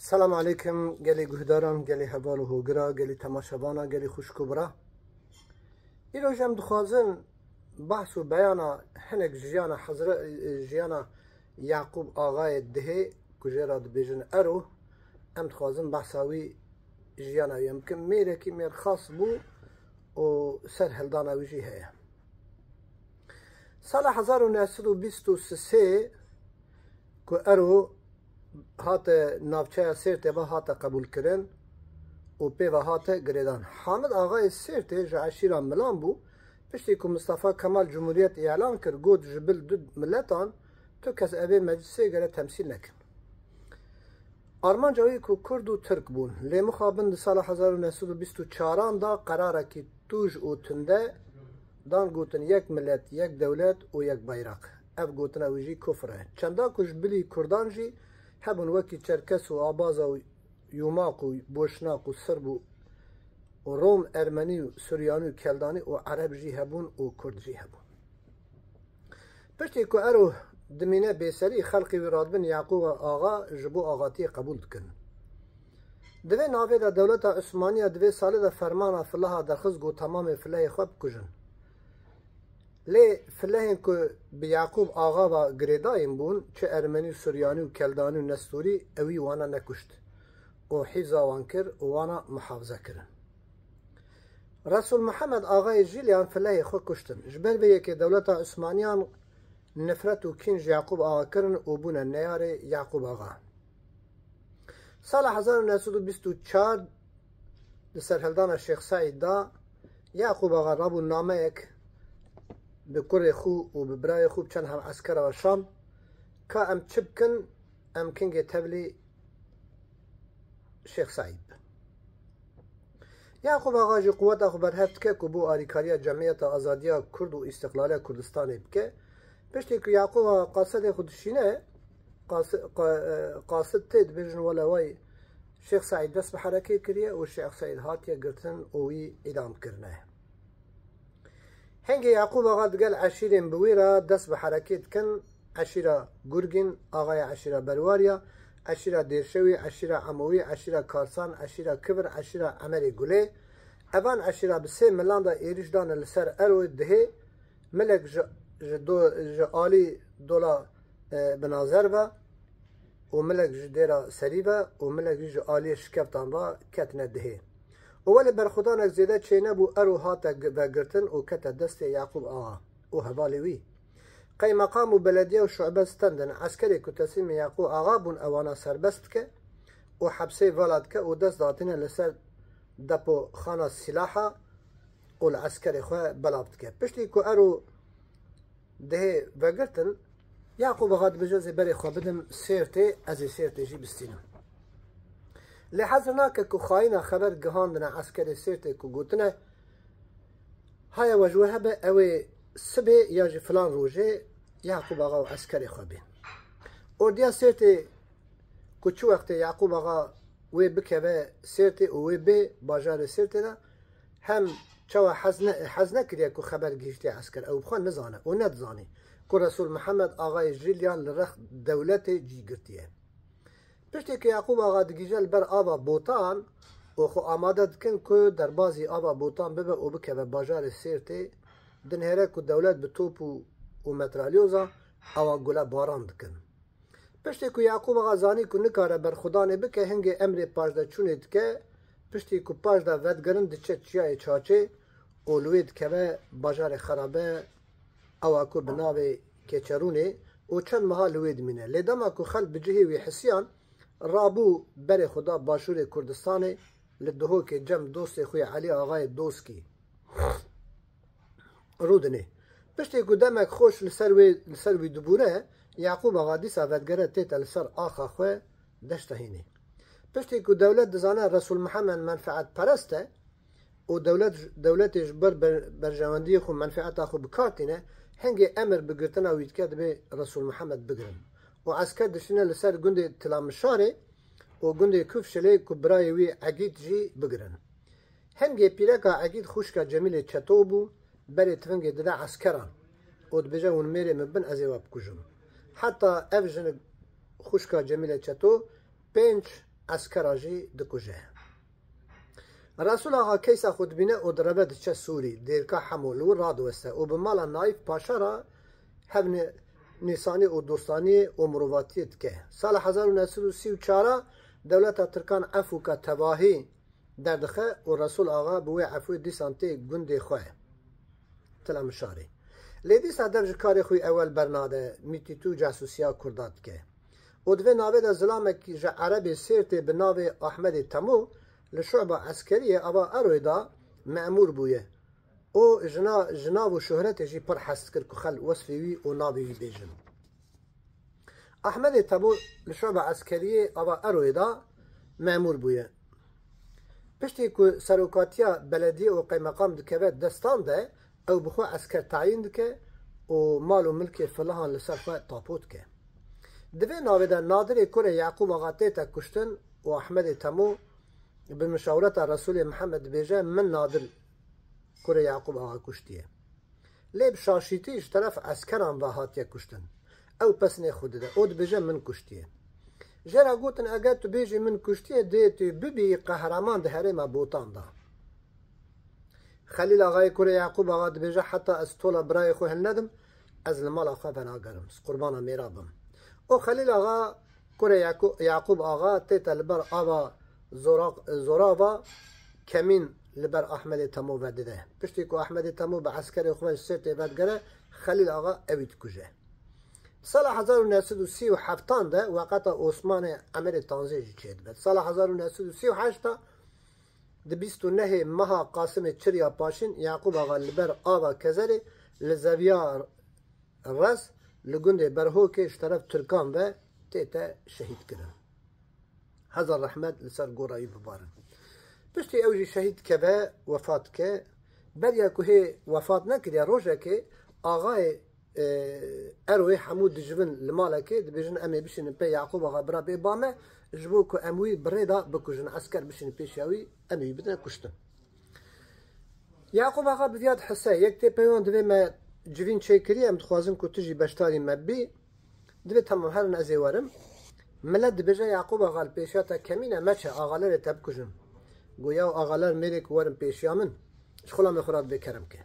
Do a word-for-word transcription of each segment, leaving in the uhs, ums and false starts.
Selam aleykum, gelî guhdaran, gelî heval û hogira, gelî temaşevana, gelî xwişk û bira. Îro jî em dixwazin behs û beyana hinek jiyana Hezre-, jiyana Yaqûb Axayê Dihê, ku jê re dibêjin Ero, em dixwazin behsa wî, jiyana wî em bikin. Mêrekî mêr xas bû û serhildana wî jî heye. Sala hezar û neh sed û bîst û sê ku Ero hate navçeya Sêrtê ve hate qebûlkirin û pê ve hate girêdan. Hamid Axayê Sêrtê ji eşîra Milan bû. Piştî ku Mistefa Kemal Cumhuriyet îlan kir, got, ji bil du miletan tu kes evê meclisê gere temsîl nekin. Armanca wî ku Kurd û Tirk bûn. Lê mixabin di sala hezar û neh sed û bîst û çaran de qerarekî tûj û tunde dan, gotin, yek milet, yek dewlet û yek bayraq. Ev gotina wî jî kufr e. Çenda ku ji bilî Kurdan jî hebûn, wekî Çerkes û Abaza û Yumaq û Boşnak û Sirb û Rom, Ermenî û Suryanî û Keldanî û Ereb jî hebûn û Kurd jî hebûn. Piştî ku Ero dimîne bêserî, xelkê wî radibin Yaqûb Axa ji bo axatiyê qebûl dikin. Di vê navê de dewleta Osmaniya di vê salê de fermana filaha derxist, got, temamê filehê xwe bikujin. Lê filehên ku bi Yaqûb Axa ve girêdayîn bûn, çi Ermenî û Suryanî û Keldanî û Nestorî, ewî wana nekuşt û hîfza wan kir û wana muhafize kirin. Resul Mihemed Axayê Jîlyan filehê xwe kuştin. Ji ber vê yekê dewleta Osmaniyan nifret û kîn ji Yaqûb Axa kirin û bûne neyarê Yaqûb Axa. Sala hezar û neh sed û bîst û çar di serhildana Şêx Seîd de Yaqûb Axa rabû nameyek bi kurê xwe û bi birayê xwe bi çend heveskera ve şand, ka em çi bikin, em kingê tevlî Şêx Seîd bin. Yaqûb Axa jî quweta xwe berhev dike ku bo alîkariya Cemiyeta Azadiya Kurd û Îstiqlaliya Kurdistanê bike. Piştî ku Yaqûb Axa qasedê xwe dişîne, qas-, qa-, e, qasid tê, dibêjin wele way Şêx Seîd dest bi herekê kiriye û Şêx Seîd hatiye girtin û wî îdam kirine. Hingê Yaqûb Axa digel eşîrên bi wî re dest bi herekê dikin, eşîra Gurgîn, axaya eşîra Berwariya, eşîra Dêrşewî, eşîra Emowî, eşîra Karsan, eşîra Kivir, eşîra Emerê Gulê. Evan eşîra bi sê milan de êrîş dane li ser Eroyê Dihê, milek ji, ji do-, ji alî dola, e, Binazer ve û milek ji dêra Serî ve û milek jî ji aliyê Şikeftan ve ketine Dihê. Û welê berxwedanek zêde çênebû, Ero hate gi-, vegirtin û kete destê Yaqûb Axa û hevalê wî. Qeymeqam û belediye û şube stendin, eskerê ku teslîmê Yaqûb Axa bûn, ewana serbest dike û hepsê vala dike û dest datîne li ser depoxana sîlaha û li eskerê xwe belav dike. Piştî ku Ero Dihê vegirtin, Yaqûb Axa dibêje, ez ê berê xwe bidim Sêrtê, ez ê Sêrtê jî bistînim. Lê hezir nake ku xayîna xeber gihandine eskerê Sêrtê ku gotine, haya we ji we hebe, ew ê sibê ya jî filan rojê Yaqûb Axa û eskerê xwe bên. Ordiya Sêrtê ku çi wextê Yaqûb Axa wê bikeve Sêrtê û wê bê bajarê Sêrtê de, hem çawa hez ne-, hez nekiriye ku xeber gihîştiye esker, ew bi xwe nizane û nedizanî ku Resul Mihemed Axayê Jîlyan li rex dewletê cî girtiye. Piştî ku Yaqûb Axa digihîje li ber ava Botan û xwe amade dikin ku derbazî ava Botan bibe û bikeve bajarê Sêrtê, dinêre ku dewlet bi top û, û metralyoza awa gule baran dikin. Piştî ku Yaqûb Axa zanî ku nikare berxwedanê bike, hingê emrê paşdeçûnê dike, piştî ku paşda vedigerin diçe çiyayê Çaçê û li wê dikeve bajarê xerabe, ewa ku bi navê Keçerûnê, û çend meha li wê dimîne. Lê dema ku xelk bi cihê wî hisiyan, rabû berê xwe da başûrê Kurdistanê, li Duhokê cem dostê xwe yê Elî Axayê Doskî. Rûdinê. Piştê ku demek xweş li ser wê, li ser wî dibûre, Yaqûb Axa dîsa vedigere tête li ser axa xwe Deşta Hênê. Piştê ku dewlet dizane Resul Mihemed menfeetperest e û dewlet, dewletê ji ber, ber, berjewendiyê xwe, menfeeta xwe bi kar tîne, hingê emir bi girtina wî dike dibê Resul Mihemed bigirin. Û esker dişîne li ser gundê Tilamişarê û gundê Kufşilê ku birayê wî Egîd jî bigirin. Hingê pîreka Egîd xwişka Cemîlê Çeto bû, berê tivingê dide eskeran û dibêje, hûn mêrê min bin, ez ê we bikujim. Heta ev jinik xwişka Cemîlê Çeto pênc eskera jî dikuje. Resul Axa keysa xwe dibîne û direve diçe Sûrî, dêrka Hemo li wir radiweste û bi mala Naîf Paşa re hevnîsanî û dostaniyê û mirovatiyê dike. Sala hezar û neh sed û sî û çar dewleta Tirkan efûka tevahî derdixe û Resul Axa bi wê efûyê dîsan tê gundê xwe, Tilemişarê. Lê dîsa dev ji karê xwe ewel bernade, mîtîtû û casûsiya Kurda dike. Û di vê navê de zilamek ji Erebê Sêrtê bi navê Ahmedê Temo li şuba eskeriyê ava Eroyê de memûr bûye. Û ji na-, ji nav û şohretê jî pir hez dikir ku xelk wesfê wî û navê wî bêjin. Ahmedê Temo li şuba eskeriyê ava Eroyê de memûr bûye. Piştî ku serokatiya belediyê û qeymeqam dikeve destan de, ew bi xwe esker tayîn dike û mal û milkê filahan li ser xwe tapo dike. Di vê navê de Nadirê kurê Yaqûb Axa tête kuştin û Ahmedê Temo bi mişawireta Resûlê Mihemed dibêje, Min Nadir kurê Yaqûb Axa kuştiye. Lê bi şaşîtî ji teref eskeran ve hatiye kuştin. Ew pesnê xwe dide û dibêje, Min kuştiye. Jê re gotin, Eger tu bêjî min kuştiye, dê tu bibî qehreman di herêma Botan de. Xelîl Axayê kurê Yaqûb Axa dibêje, Heta ez tola birayê xwe hilnedim, ez li mala xwe venagerim, ez qurbana mêra bim. Û Xelîl Axa kurê Yaqû-, Yaqûb Axa tête li ber ava Zora-, Zorava Kemîn li ber Ahmedê Temo vedide. Piştî ku Ahmedê Temo bi eskerê xwe ji Sêrtê vedigere, Xelîl Axa ewî dikuje. Sala hezar û neh sed û sî û heftan de weqeta Osmanê Emirê Tanzê jî çêdibe. Sala hezar û neh sed û sî û heşt de di bîst û nehê meha Qasimê Çirya Paşîn Yaqûb Axa li ber ava Kezerê li zeviya Rez li gundê Berhokê ji teref Tirkan ve tête şehîd kirin. Hezar rehmet li ser gora wî bibarin. Piştî ew jî şehîd dikeve, wefat dike. Beriya ku hê wefat nekiriye, rojekê axayê, e, Eroyê hemû dijivin li malekê dibêjin, Em ê bişînin pê Yaqûb Axa bira bê ba me, ji bo ku em wî bi rê de bikujin, esker bişînin pêşiya wî, em ê wî bidin kuştin. Yaqûb Axa bi viya dihise, yek tê peywan divê me civîn çêkirî, em dixwazin ku tu jî beşdarî me bî. Divê temam herin ez ê werim. Milet dibêje Yaqûb Axa li pêşiya te kemîn e, meçe, axalerê te bikujin. Go yaw axaler mêrê ku werin pêşiya min, ji xulamê xwe re divê kerem ke.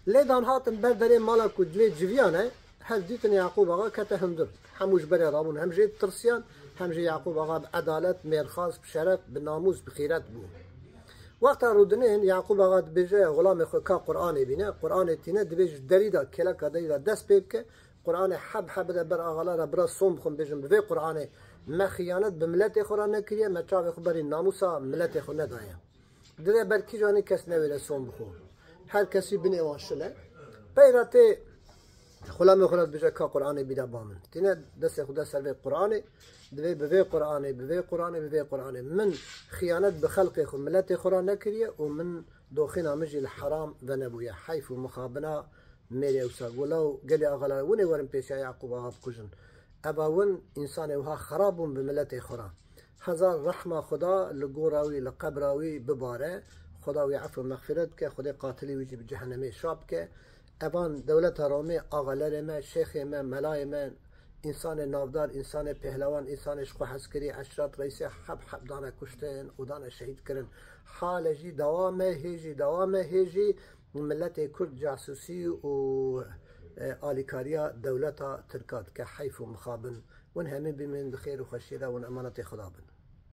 Lê dan hatin ber derê mala ku dilê civiyan e, hev dîtin Yaqûb Axa kete hundir. Hemû ji berê rabûn, hem jê ditirsiyan, hem jî Yaqûb Axa bi edalet, mêrxas, bi şeref, bi namûs, bi xîret bû. Wexta rûdinên, Yaqûb Axa dibêje, xulamê xwe ka Qur'anê bîne, Qur'anê tîne, divê ji derî de, kêleka derî de dest pê bike, Qur'anê heb heb bide ber axalara, bira som bixwin, bêjin, bi vê Qur'anê me xiyanet bi miletê xwe re nekiriye, me çavê xwe berî namûsa miletê xwe nedaye. Divê ber kîjanî kes newêre som bixwe. Her kesî binê wan şil e. Peyra tê xulamê xwe re dibêje ka Qur'anê bîra ba min. Tîne destê xwe de ser vê Qur'anê, divê bi vê Qur'anê, bi vê Qur'anê, bi vê Qur'anê. Min xiyanet bi xelqê xwe, miletê xwe re nekiriye û min doxîna min jî li heram venebûye. Heyf û mixabina mêrê wisa. Go law gelê axalar, winê werin pêşiya Yaqûb Axa bikujin. Eva win însanê wiha xerab bûn bi miletê xwe re. Hezar rehma Xuda li gora wî, li qebra wî bibare. Xuda wî efû mexfîret bike, Xwedê qatilê wî jî bi cehennemê şa bike. Evan dewleta Romê axalerê me, şêxê me, melayê me, însanê navdar, însanê pehlewan, însanê ji xwe hezkirî, eşrat reîsê heb heb dane kuştin û dane şehîd kirin. Hale jî dewam e, hê jî dewam e, hê jî miletê Kurd casûsî û, e, alîkariya dewleta Tirka dike. Heyf û mixabin. Win hemî bimînin di xêr û xweşiyê de, win emanetê Xuda bin.